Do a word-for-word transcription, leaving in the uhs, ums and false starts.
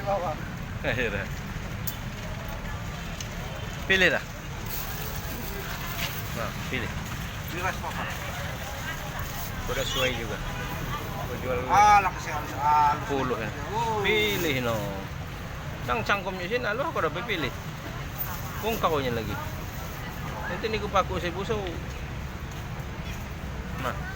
Ayo dah. Pilih dah. Nah, pilih. Kau dah suai juga. Kau jual. Alah, kesian, halus. Puluh ya. Pilih no. Nang cangkomnyo sini, aluh, kau dah pilih. Wong kau nya lagi. Nanti niku paku saya busuk. Nah.